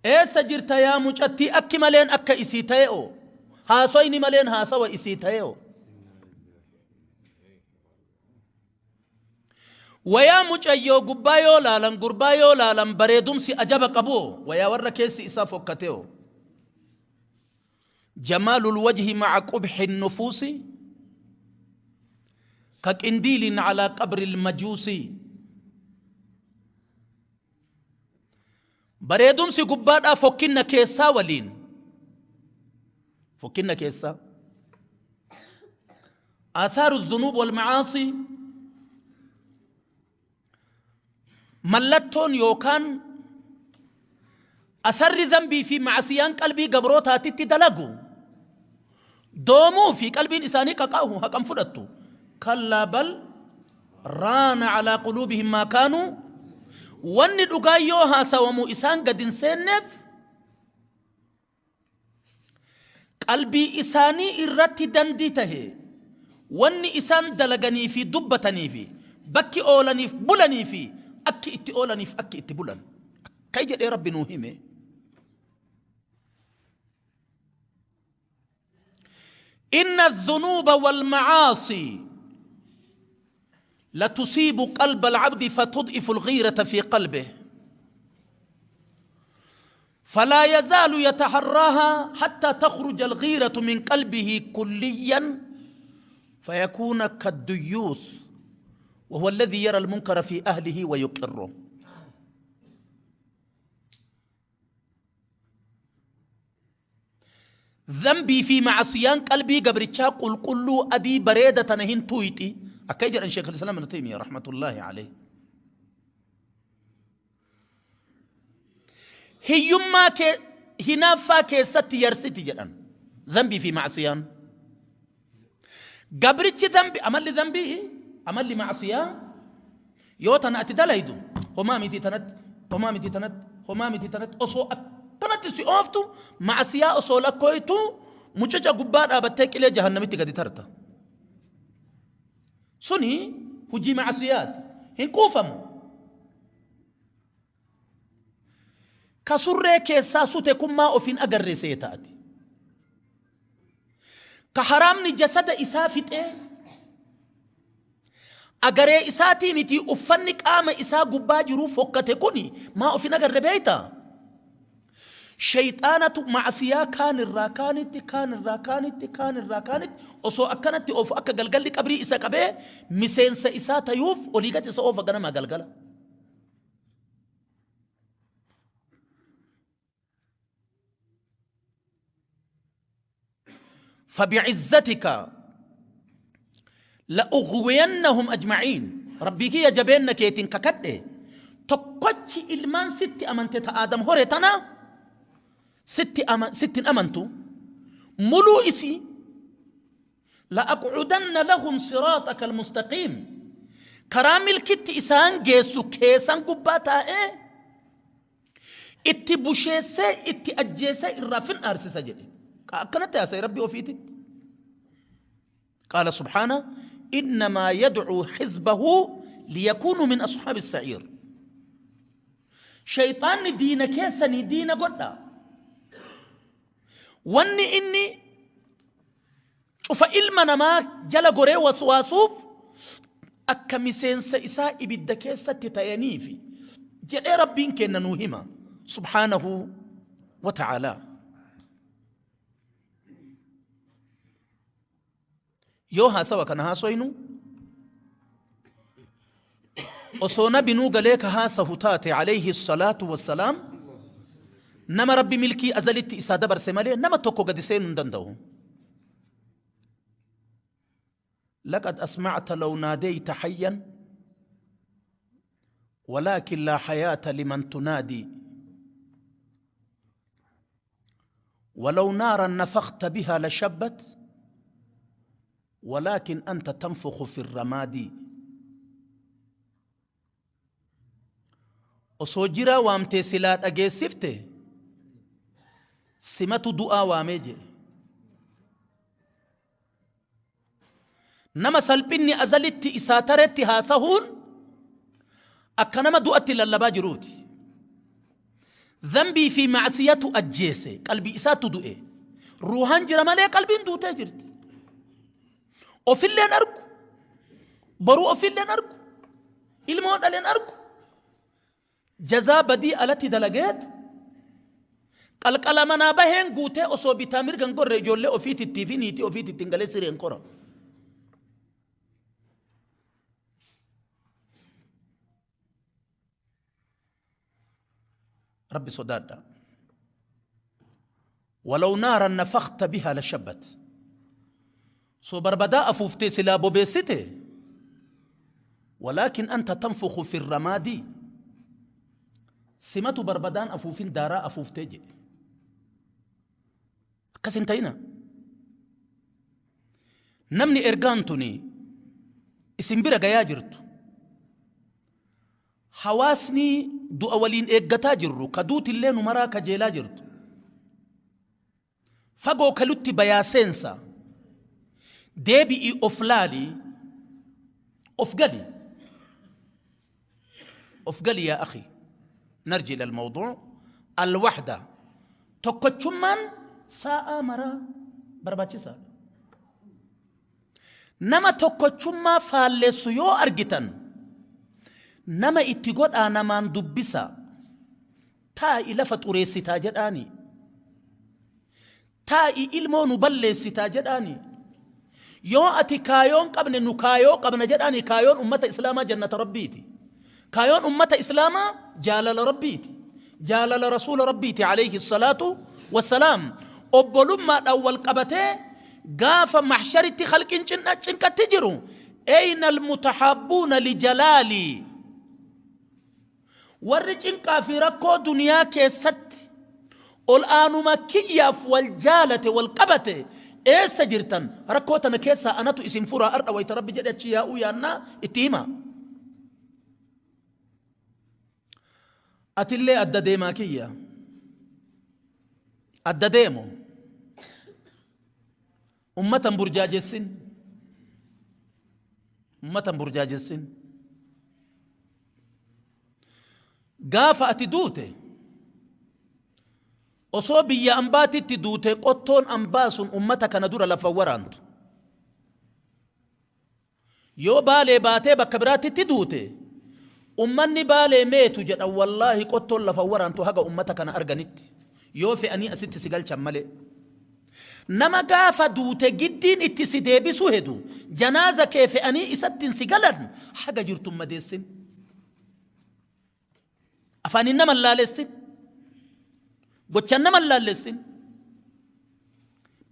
Eessa jirta yaa mucattii akki maleen akka isii ta'e'o haasoyni maleen haasawa isii ta'e'o wayaa mucayyoo gubbaa yoo laalan gurbaa yoo laalan bareedumsi ajaba qabu'o wayaa warra keessi isaa fokkate'o jamaalul wajhi ma'a qubhi nufuusi ka qindiilin calaa qabri lmajuusi bareedumsi gubbaadhaa fokkinna keessaa waliin fokkinna keessaa آثار الذنوب والمعاصي mallattoon yookaan atharri dhanbii fi macsiyaan qalbii gabrootaatitti dalagu doomuu fi qalbiin isaanii qaqaahu haqan fudhattu kallaa bal raana calaa quluubihim maa kaanuu wanni dhugaa yoo haasawamu isaan gad hin seenneef qalbii isaanii irratti dandii tahe wanni isaan dalaganii fi dubbatanii fi bakki oolaniif bulanii fi akki itti oolaniif akki itti bulan akkai jedhee rabbi nuu hime إن الذنوب والمعاصي لتصيب قلب العبد فتضعف الغيرة في قلبه فلا يزال يتحراها حتى تخرج الغيرة من قلبه كليا فيكون كالديوث وهو الذي يرى المنكر في أهله ويقره. ذنبي في معصيان قلبي قبرتشا قل قلو أدي بريدة نهين تويتي أكيد أن شيخ الإسلام ابن تيمية رحمة الله عليه هيما كي هنافا كيستي يرستي جدًا ذنبي في معصيان قبرتش ذنبي أمل ذنبي أمل معصية يوتنا أتدليدو هما ميتي تنت هما ميتي تنت هما ميتي تنت أصو تنت سي أوفتو معصية أصو لكويتو مججا قبار أبتك إلى جهنم تقدي ترتا سني هجي معصيات هن كوفمو كسرة كيسا ستكون ما أفين أجر سيتاتي كحرام جسد إسافت إيه أجر إساتي متي أفنك آم إسا قباجرو فكتكوني ما أفين أجر بيتا شيطانة معصية كان الراكانت كان الراكانت كان الراكانت أصو أكنت أوف أك جلجل كبري إسا كبه مسنس إسا تيوف أوليكت إسا أوف أجنا ما جلجله فبعزتك لأغوينهم أجمعين ربي كي جبين كيتين ككده تقتش إلمان ست أمنت آدم هوريتنا ست أمنتو ملو إسي لأقعدن لهم صراطك المستقيم كرامل كت إسان جيسو كيسان قباتا إيه اتبوشيسي اتأجيسي الرافن أرسي سجدي كانت يا سيد ربي وفيتت قال سبحانه إنما يدعو حزبه ليكونوا من أصحاب السعير شيطان دين كيسني دين قلنا واني إني شوف إلمنا ما جل قري وسواسوف أكمسين سإساء بالدكيسة تتينيفي جل ربي كنا نوهما سبحانه وتعالى yoo haasawa kana haasoynu osoo nabinuu galee ka haasahu taate alayhi salaatu wassalaam nama rabbi milkii azalitti isaa dabarse malee nama tokko gadi seenuu hin danda'u. لقد أسمعت لو ناديت حيا ولكن لا حياة لمن تنادي ولو نارا نفخت بها لشبت ولكن أنت تنفخ في الرماد osoo jira waamtee silaa dhageessifte simatu du'aa waamee jedhe nama salphinni azalitti isaa taretti haasahuun akka nama du'atti lallabaa jiruuti. Dhanbii fi ma'siyatu ajjeese, qalbii isaatu du'e. Ruuhaan jira malee qalbiin duutee jirti. Ofilleen argu, boruu ofilleen argu, ilmoo dhaleen argu. Jazaa badii alatti dalageet qalqala manaa baheen guutee osoo bitaa mirga hin gorre ijoollee ofiitittii fi niitii ofiititti hin galee sireen qora. Rabbi sodaadha. Walaw naaran nafakta bihaa lashabbat. So barbadaa afuuftee silaa bobeessite, walaakin anta tanfukhu fi ramaadi, simatu barbadaan afuufin daaraa afuuftee jedhe. Akkas hin ta'ina. Namni ergaan tuni isin bira gayaa jirtu, hawaasni du'a waliin eeggataa jirru, ka duutillee nu maraa kajeelaa jirtu, fagoo kalutti bayaa seensa, deebi'i of laali, of gali, of gali. Yaa akhi, narji ila almawduu alwahda. Tokkochummaan sa'aa maraa barbaachisaadha. Nama tokkochummaa faalleessu yoo argitan, nama itti godhaa, namaan dubbisa, taa'i lafa xureessitaa jedhaani, taa'i ilmoo nu balleessitaa jedhaani. Yoo ati kaayoon qabne, nu kaayoo qabna jedhaani. Kaayoon ummata islaamaa jannata rabbiiti. Kaayoon ummata islaamaa jaalala rabbiiti, jaalala rasuula rabbiiti alayhi salaatu wassalaam. Obbolummaadhaan wal qabatee gaafa mahsharitti khalqiin cinqatti jiru, ayna almutahaabbuuna lijalaalii, warri cinqaa fi rakkoo duniyaa keessatti ol aanuma kiyyaaf wal jaalate, wal qabate, eessa jirtan? Rakkoo tana keessaa anatu isin furaa ardha wayta rabbi jedhe achi yaa'uu yaannaa itti hima. Atillee adda deemaa kiyya, adda deemu, ummatan burjaajessin, ummatan burjaajessin. Gaafa ati duute, osoo biyya ambaatitti duute, qottoon ambaa sun ummata kana dura lafa waraantu. Yoo Baalee baatee bakka biraatitti duute, ummanni Baalee meetu jedhan. Wallaahi qottoon lafa waraantu haga ummata kana arganitti, yoo fe'anii asitti si galchan malee. Nama gaafa duute giddiin itti si deebisuu hedu, janaaza kee fe'anii isattiin si galan, haga jirtu madeessin, afaanin nama laalessin, gochaan nama laalessin.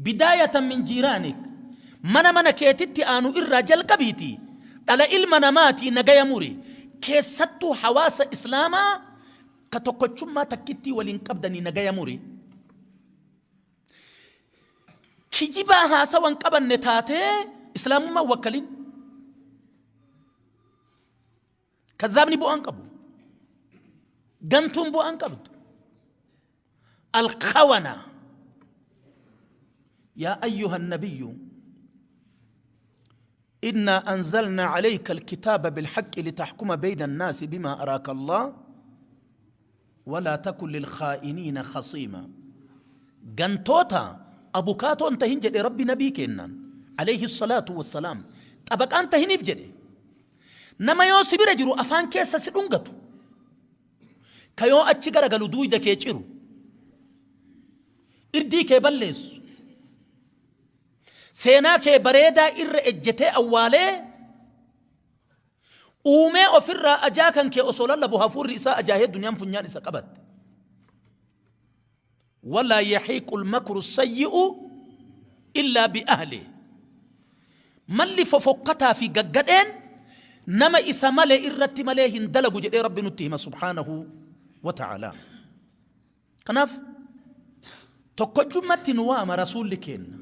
Bidaayatan min jiiraanik, mana keetitti aanu irraa jalqabiiti dhala ilma namaatii nagaya muri. Keessattuu hawaasa islaamaa ka tokkochummaa takkittii waliin qabdanii nagaya muri. Kijibaa haasawan qabanne taatee islaamummaa wakkalin. Kadhaabni bu'aan qabu, gantuun bu'aan qabdu. Alkhawana. يا أيها النبي إنا أنزلنا عليك الكتاب بالحق لتحكم بين الناس بما أراك الله ولا تكن للخائنين خصيما. Gantoota abukaatoo tahin jedhe rabbi nabii kennan alayhi salaatu wassalaam. Xabaqaan tahiniif jedhe. Nama yoo si bira jiru afaan keessa si dhungatu, ka yoo achi garagalu duuyda kee ciru, irdii kee balleessu, seenaa kee bareedaa irra ejjetee awwaalee uumee ofirraa ajaa kan kee osoo lallabu hafuurri isaa ajaahee duniyaan funyaan isa qabatte. Walaa yahiiqu lmakru sayyi'u illaa biahli. Malli fofokkataa fi gaggadheen nama isa malee irratti malee hin dalagu jedhee rabbi nutti hima subhaanahu wa ta'aalaa. Kanaaf tokkochummatti nu waama rasuulli keenna,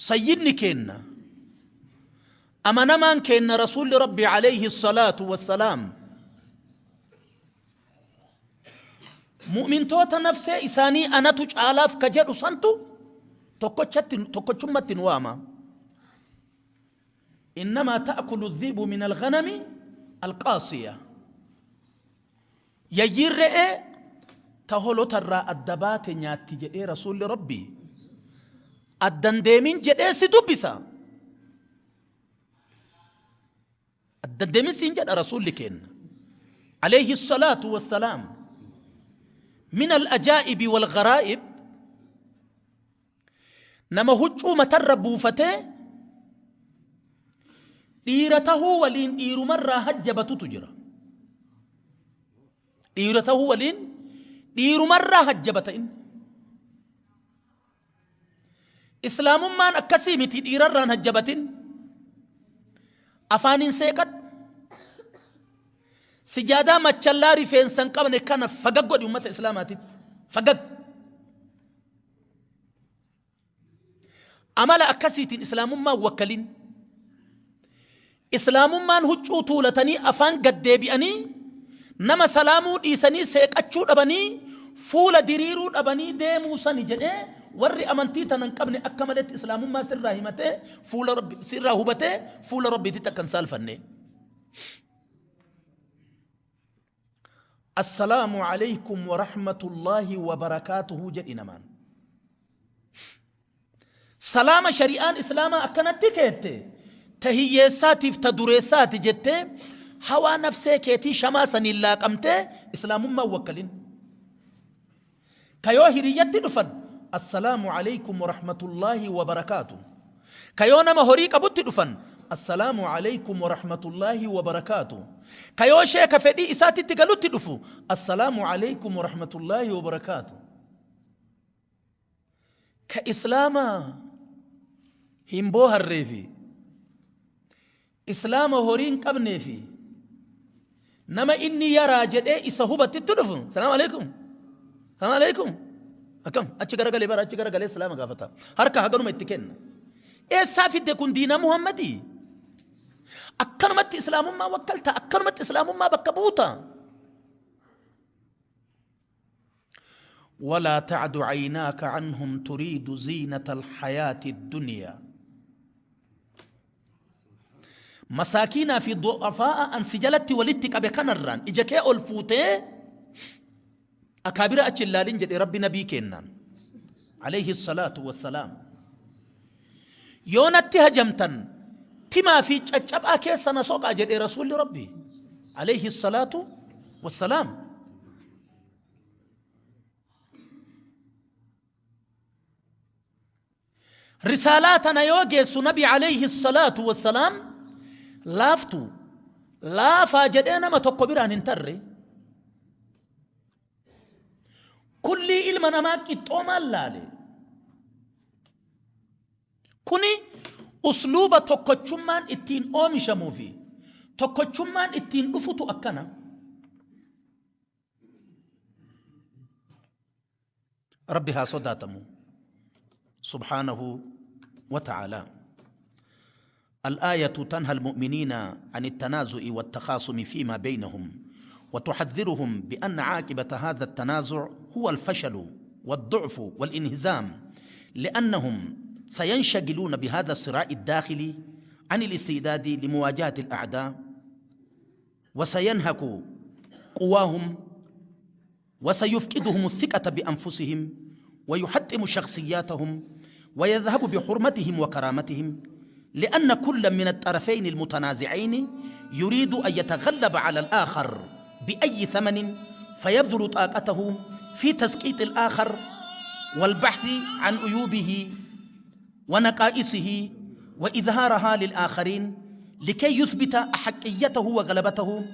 sayyidni keenna, amanamaan keenna, rasuulli rabbi alayhi salaatu wassalaam. Mu'mintoota nafsee isaanii anatu caalaaf ka jedhu santu tokkochummatti nu waama. Innamaa ta'kulu dhiibu min alghanami alqaasiya. Yayyiin re'ee Ta holotarraa adda baate nyaatti jedhee rasuulli rabbii addan deemin jedhee si dubbisa. Addan deemin siin jedha rasuulli keenna alayhi salaatu wassalaam. Min al-ajaa'ibi wal gharaa'ib nama huccuu matarra buufatee dhiira tahuu waliin dhiirumarraa hajjabatutu jira. Dhiira tahuu waliin dhiirumarraa hajjabata inni. Islaamummaan akkasii miti, dhiirarraan hajjabatin. Afaaniin seeqadhu. Sijaadaa machallaa rifeensa hin qabne kana fagag godhi ummata islaamaatitti. Fagag. Amala akkasiitiin islaamummaan wakkalin. Islaamummaan huccuu tuulatanii afaan gaddeebi'anii nama salaamuu dhiisanii seeqachuu dhabanii fuula diriiruu dhabanii deemuu sani jedhee warri amantii tana hin qabne akka maletti islaamummaa sirraa himatee fuula rabbi sirraa hubatee fuula rabbiititti akka hin saalfanne. Assalaamu alaykum wa rahmatullaahi wa barakaatuhu jedhi namaan. Salaama shari'aan islaamaa akkanatti keette ta hiyyeessaatiif ta dureessaati jettee hawaa nafsee keetii shamaa saniin laaqamtee islaamummaan wakkalin. Ka yoo hiriyyatti dhufan assalaamu alaykum wa rahmatullaahi wa barakaatu. Ka yoo nama horii qabutti dhufan assalaamu alaykum wa rahmatullaahi wa barakaatu. Ka yoo sheeka fedhii isaatitti galutti dhufu assalaamu alaykum wa rahmatullaahi wa barakaatu. Ka islaama hin booharree fi islaama horii hin qabnee fi nama inni yaraa jedhee isa hubatitti dhufu salaamu alaykum salaamu alaykum akkam achi garagalee bara achi garagalee salaama gaafata harka haganuma itti kenna. Eessaa fidde kun diina Muhammadii? Akkanumatti islaamummaa wakkalta, akkanumatti islaamummaa bakka buuta. ولا تعد عيناك عنهم تريد زينة الحياة الدنيا. مساكين في ضعفاء أن سجلت ولدتك بكنران إجاكي ألفوتي أكابر أتشلالين جد ربي نبي كنان عليه الصلاة والسلام. يونتي هجمتن تما في تشبع كيسنا سوق أجد رسول ربي عليه الصلاة والسلام. رسالاتنا يوجس نبي عليه الصلاة والسلام لافتو لا فاجدنا ما تقبر أن انتري كل علم ما كتوما لالي كوني أسلوب تقچمان اتين أومشمو في تقچمان اتين أفتو أكنا ربها صداتمو سبحانه وتعالى. الآية تنهى المؤمنين عن التنازع والتخاصم فيما بينهم وتحذرهم بأن عاقبة هذا التنازع هو الفشل والضعف والانهزام، لأنهم سينشغلون بهذا الصراع الداخلي عن الاستعداد لمواجهة الأعداء، وسينهك قواهم وسيفقدهم الثقة بأنفسهم ويحطم شخصياتهم ويذهب بحرمتهم وكرامتهم، لأن كل من الطرفين المتنازعين يريد أن يتغلب على الآخر بأي ثمن، فيبذل طاقته في تسقيط الآخر والبحث عن عيوبه ونقائصه وإظهارها للآخرين لكي يثبت أحقيته وغلبته،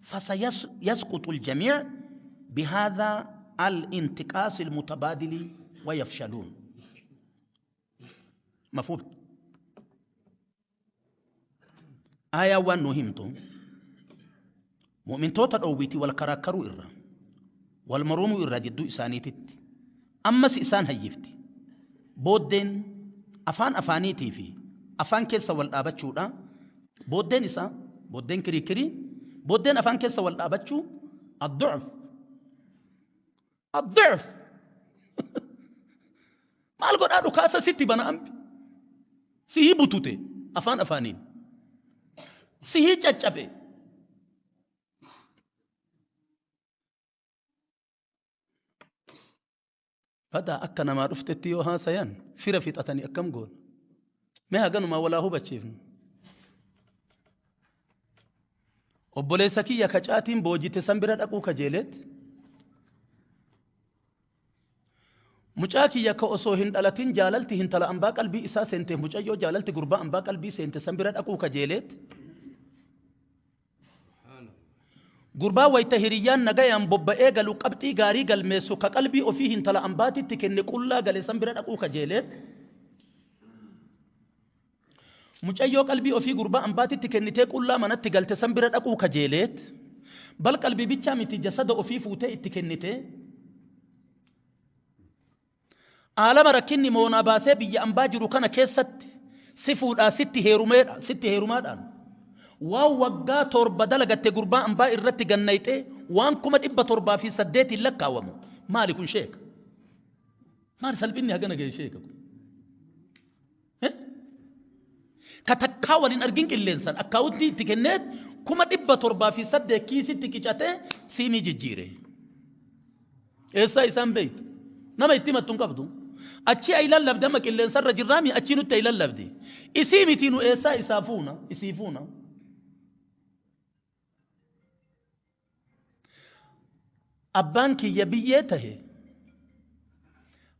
فسيسقط الجميع بهذا الانتقاص المتبادل ويفشلون. مفهوم؟ آية وان نهمتم مؤمن توتا أوبيتي والكراكرو إرى والمرومو إرى جدو إسانيتت أمس إسان هيفتي بودين أفان أفانيتي في أفان كيسا والآبتشو بودين إسا بودين كري كري بودين أفان كيسا والآبتشو الضعف الضعف maal godhaa dhukaasa sitti bana ambi sihii butute afaan afaaniin sihii caccabe. Badaa akka namaa dhuftetti yoo haasayan fira fixatanii akkam goona? Mee haganumaa walaa hubachiifnu. Obboleessa kiyya ka caatiin boojite san bira dhaquu kajeeleet, mucaa kiyya ka osoo hin dhalatin jaalalti hintala ambaa qalbii isaa seente, mucayyoo jaalalti gurbaa ambaa qalbii seente san bira dhaquu kajeeleet, gurbaa wayta hiriyyaan nagayaan bobba'ee galu qabxii gaarii galmeessu ka qalbii ofii hintala ambaatitti kenne qullaa gale san bira dhaquu kajeeleet, mucayyoo qalbii ofii gurbaa ambaatitti kennitee qullaa manatti galte san bira dhaquu kajeeleet, bal qalbii bichaa miti jasada ofii fuutee itti kennite, aalama rakkinni moonaa baasee biyya ambaa jiru kana keessatti si fuudhaa sitti heerumeedha sitti heerumaadhaan waan waggaa 7 dalagatte gurbaa ambaa irratti gannayxee waan 708,000 lakkaawamu. Maali kun sheeka? Maali salphinni hagana gahe sheeka kun? Ka takkaa wal hin argin qilleensan akkaawuntii itti kenneet 708,000 kiisitti qicatee siimii jijjiire. Eessaa isaan beeytu? Nama itti himattu hin qabdu. Achii ay lallabdi, amma qilleensarra jirraami, achii nutti ay lallabdi. Isii miti nu eessaa isaa fuuna isii fuuna. Abbaan kiyya biyyee tahe,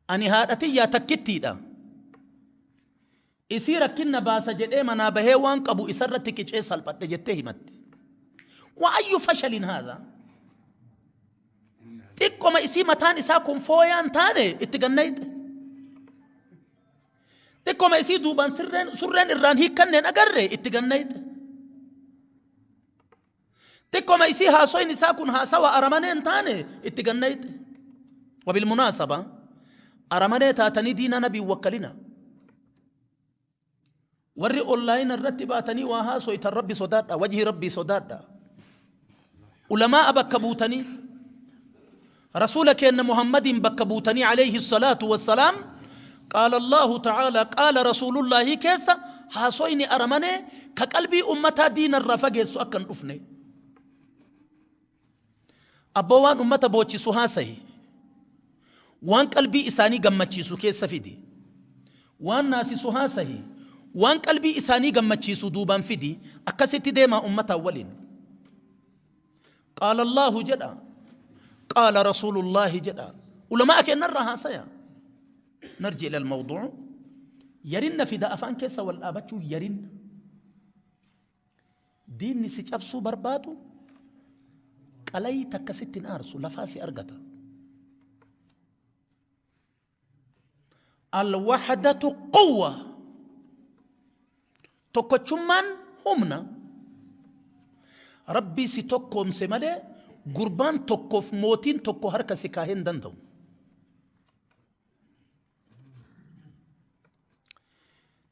ani haadha tiyyaa takkittiidha. Isii rakkinna baasa jedhee manaa bahee waan qabu isarratti qicee salphadhe jettee himatti. Wa ayyu fashalin haadha? Xiqqoma isii mataan isaa kun fooyaan taane itti gannayxe. Xiqqoma isii duubaan surreen irraan hiikkanneen agarre itti gannayxe. Xiqqoma isii haasoyin isaa kun haasawa aramanee hin taane itti gannayxe. Wabilmunaasaba aramanee taatanii diina nabii wakkalina. Warri onlaayina irratti baatanii waa haasoytan rabbi sodaadha, wajhi rabbii sodaadha. Ulamaa'a bakka buutanii rasuula keenna Muhammadiin bakka buutanii alayhi salaatu wassalaam, qaala Allahu ta'ala, qaala rasuulullaahi keessa haasoyni aramanee ka qalbii ummataa diina irraa fageessu akka hin dhufne. Abboo waan ummata boochisu haasayi. Waan qalbii isaanii gammachiisu keessa fidi. Waan naasisu haasahi. Waan qalbii isaanii gammachiisu duubaan fidi. Akkasitti deemaa ummataa waliin. Qaala Allahu jedha. Qaala Rasuulullaahi jedha. Ulamaa kennarraa haasaya. Narji ila al-mawduu. Yarinna fida afaan keessa wal dhaabachuu yarinna. Diinni si cabsuu barbaadu qalayii takka sitti hin aarsu, lafaa si argata. Alwahdatu quwwa. Tokkochummaan humna. Rabbii si tokkoomse malee gurbaan tokkoof mootiin tokko harka si kaahee hin danda'u.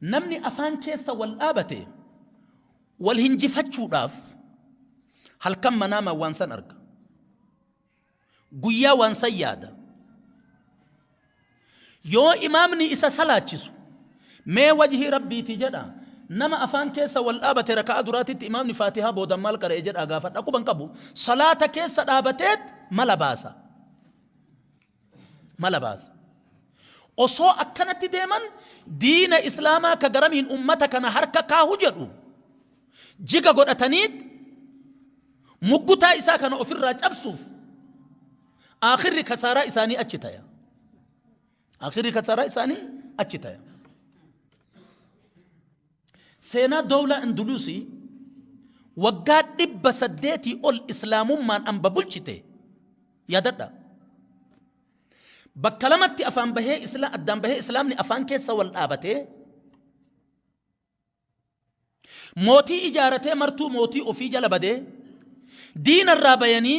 Namni afaan keessa wal dhaabate wal hinjifachuudhaaf halkan manaamaan waan san arga. Guyyaa waan san yaada. Yoo imaamni isa salaachisu mee wajhii rabbiiti jedha, nama afaan keessa wal dhaabate raka'aa duraatitti imaamni faatihaa boodan maal qara'e jedhaa gaafadha, quban qabu. Salaata keessa dhaabateet mala baasa. Mala baasa. Osoo akkanatti deeman diina islaamaa ka garamiin ummata kana harka kaahu jedhu jiga godhataniit muggutaa isaa kana ofirraa cabsuuf aakhirri kasaaraa isaanii achi taya. Aakhirri kasaaraa isaanii achi taya. Seenaa dowlaa Indulusii waggaa 800 ol islaamummaan amba bulchite yaadadha. Bakka lamatti afaan bahee isla addaan bahee islaamni afaan keessa wal dhaabatee mootii ijaaratee martuu mootii ofii jala badee diinarraa bayanii.